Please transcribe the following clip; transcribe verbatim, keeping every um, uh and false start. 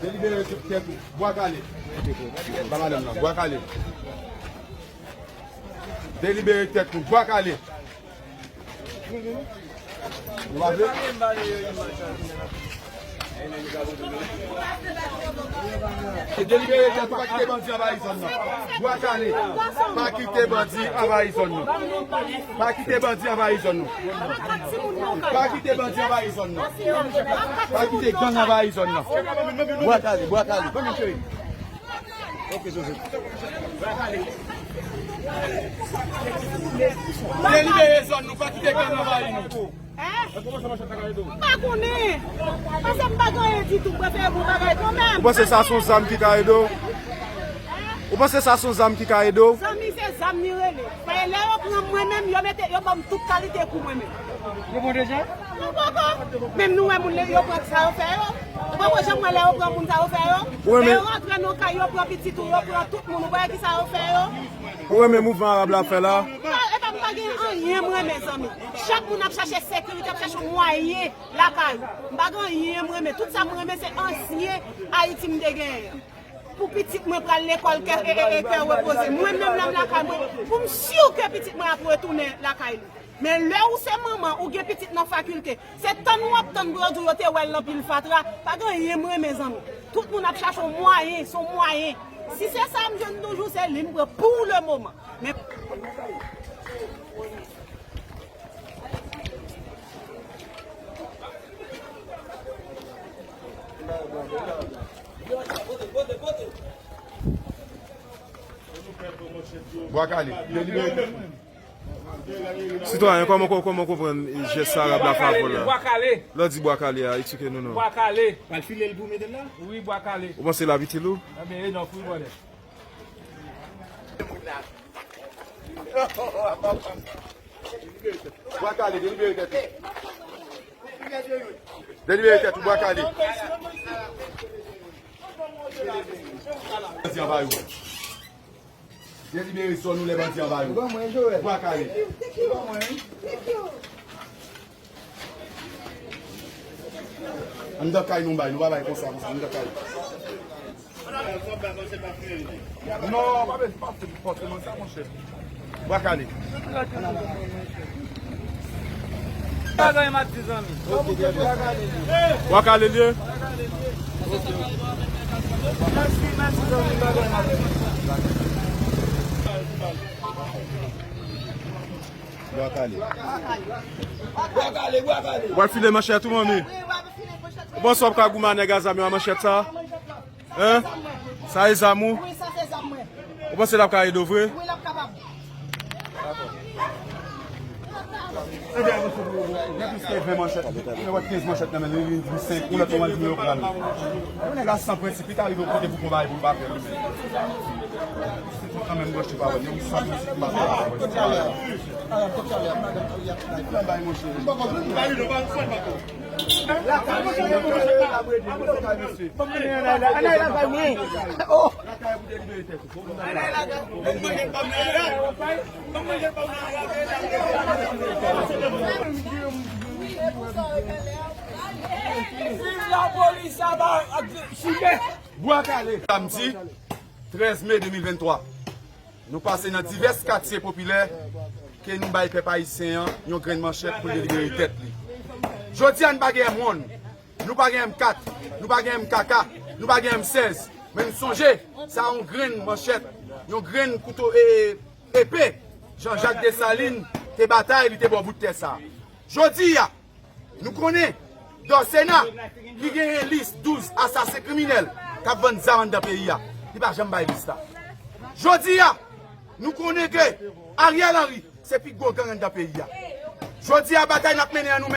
Delibere tèt ou, bwa kale. Ba madanm nan, bwa kale. Delibere tèt ou, bwa kale. Ou pa vle? Delibere tèt ou, pa kite bandi anvayi zòn nan. Bwa kale. Pa kite bandi anvayi zòn nan. Pa kite bandi anvayi zòn nan. Pa kite bandi anvayi zòn nan. Pa kite gang anvayi zòn nan. Bwa kale, bwa kale. Delibere zòn nou, pa kite gang anvayi nou. Hein? M pa konnen. Paske m pa gen anyen ditou, m prefere bon bagay kanmenm. Ou panse sa se yon zam ki ka ede w? Ou panse sa se yon zam ki ka ede w? Zanmi, se zam li rele. Paske lè yo pran mwen menm, yo mete, yo ban m tout kalite kou mwen menm. Yo pran deja? Yo poko. Menm nou wè moun yo pran sa yo fè yo. Ou poko janm wè lè yo pran moun sa yo fè yo? Lè yo rantre nan kay, yo pran pitit ou, yo pran tout moun, ou pa wè ki sa yo fè yo? Ou renmen mouvman arab la ap fè la? E pa m pa gen anyen m renmen, zanmi. Chak moun ap chache sekirite, ap chache yon mwayen lakay ou. M pa gen anyen m renmen. Tout sa m renmen se ansyen Ayiti m te genyen an. Pou pitit mwen pral lekòl, kè, e, e, e, kè repoze. Mwen menm nan lakay mwen, pou m si ke pitit mwen ap retounen lakay li. Men lè ou se manman, ou gen pitit nan fakilte, se tann w ap tann pou yo di w yo te wè l nan pil fatra. Pa gen anyen m renmen, zanmi. Tout moun ap chache yon mwayen, se yon mwayen. Si se sa m jwenn toujou, se li m pran pou le moman. Men Bwa kale, delibere. Sitwayen, kòman, kòman w konprann jès arab la fè avè w la? Bwa kale. Lè w di bwa kale a, eksplike nou non. Bwa kale. Pral file l pou mete l la? Wi, bwa kale. Ou panse l ap itil ou? Anben, e non, fou bòlè. Bwa kale, delibere tèt ou. Delibere tèt ou, bwa kale. Bandi anvayi w. Delibere zòn nou lè bandi anvayi w. Bwa kale. Anndan kay nou bay, nou pa bay konsa, konsa, anndan kay. Non, pa bezwen pase pou fòseman sa, monchè. Bwa kale. Bagay m ap di, zanmi. Bwa kale l ye. Mèsi, mèsi, zanmi, bagay m ap di. Bwa kale. Bwa kale, bwa kale. W ap file manchèt ou, manmi? Ou panse w ap ka goumen a nèg a zam yo a manchèt sa? Hein? Sa e zam ou? Wi, sa se zam mwen. Ou panse l ap ka ede w vre? Wi, l ap kapab. Gen plis ke ven manchèt. Mwen wè kenz manchèt nan men li, li di senk, yon lòt moman li di yo pran. Yon nèg la san prensip, li ka rive yon kote pou konba e pou l pa fè li menm. Kanmenm, gòch li pa wè, yon san prensip, li pa fè. Bay monchè. Bwa kale. Samdi trèz me de mil venntwa. Nou pase nan divès katye popilè ke nou bay pèp ayisyen an yon grenn manchèt pou l delibere tèt li. Jodi a, nou pa gen M one, nou pa gen M kat, nou pa gen M K K, nou pa gen M sèz. Men nou sonje, sa yon grenn manchèt, yon grenn kouto e, epe Jean-Jacques Dessalines te batay, li te bò bout tè sa. Jodi a, nou konnen Dòsena ki genyen lis douz asasen kriminèl k ap vann zam anndan peyi a, li pa janm bay lis la. Jodi a, nou konnen ke Ariel Henry se pi gwo gang anndan peyi a. Jodi a, batay n ap mennen an nou